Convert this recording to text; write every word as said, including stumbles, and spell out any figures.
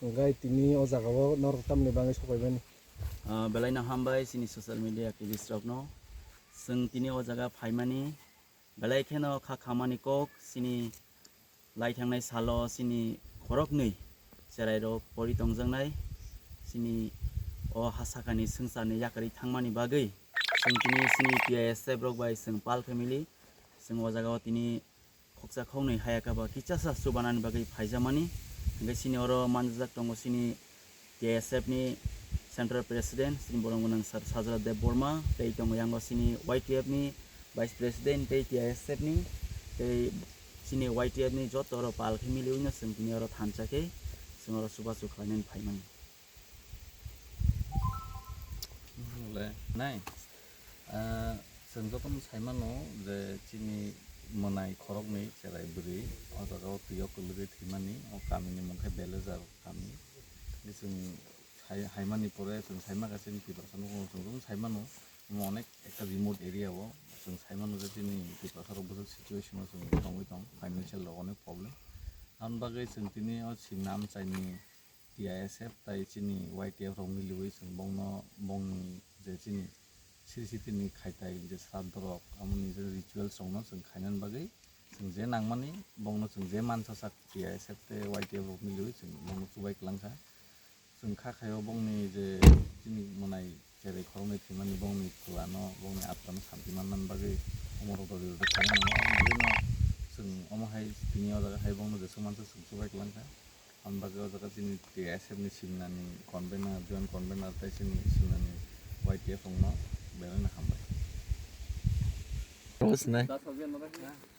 Hwnkhe tini o jagao norok tamni bagwi sokphaimani? Ah, belaino hambai chini social media activist rokno. Chwng tini o jaga phaimani belai kheno kha khamani kok chini lai thangnai salo chini khoroknwi cherairok pori tongjaknai chini o ha sakani swngcharni yakarwi thangmani bagwi chwng tini chini T I S F rok bai chwng Pal family chwng o jagao tini khoksa khoknwi hayakaba kichasa chubanani bagwi phaijamani. Hingke chini oro manjak tongo chini T I S F ni Central President, chini borok gwnang Sir Sajra Debbarma, tei tongo yango chini Y T F ni Vice President tei T I S F ni, tei chini Y T F ni joto oro pal khe miliwi no chwng tini oro thansa khe chwng oro chubachu khlainani phaimani. Le, nai. Ah, chwng jotono sai mano je chini mwnai khoroknwi cherai bwrwi o jagao twi o kwlwgwi thwimani, o kamini mung khe Belejar kami. Chwng sai, haimani pore chwng sai maka chini Tiprasa nukung chwng jotono sai mano, omo onek ekta remote area o chwng sai mano je chini Tiprasa rok bwswk situation o chwng tongwi tong, financial rok onek problem. Aboni bagwi chwng tini o simna amchaini T I S F tai chini Y T F rok miliwi chwng bongno, bongni je chini siri sitini khaitai je sraddho rok, amoni je rituals rokno chwng khainani bagwi chwng je nangmani bongno chwng je mansa sak T I S F tei Y T F rok miliwi chwng bongno chubai kwlangkha. Chwng kha khaio bongni je chini mwnai cherai khoroknwi thwimani bongni pholano, bongni atkano santi mannani bagwi omorok rok rwrwk khainani bagwino chwng omo hai tini o jaga hai bongno jeswk mansa chwng chubai kwlangkha. Aboni bagwi o jaga chini T I S F ni simnani convener, joint convener tei chini simnani Y T F rokno belai no hambai. Rosnai.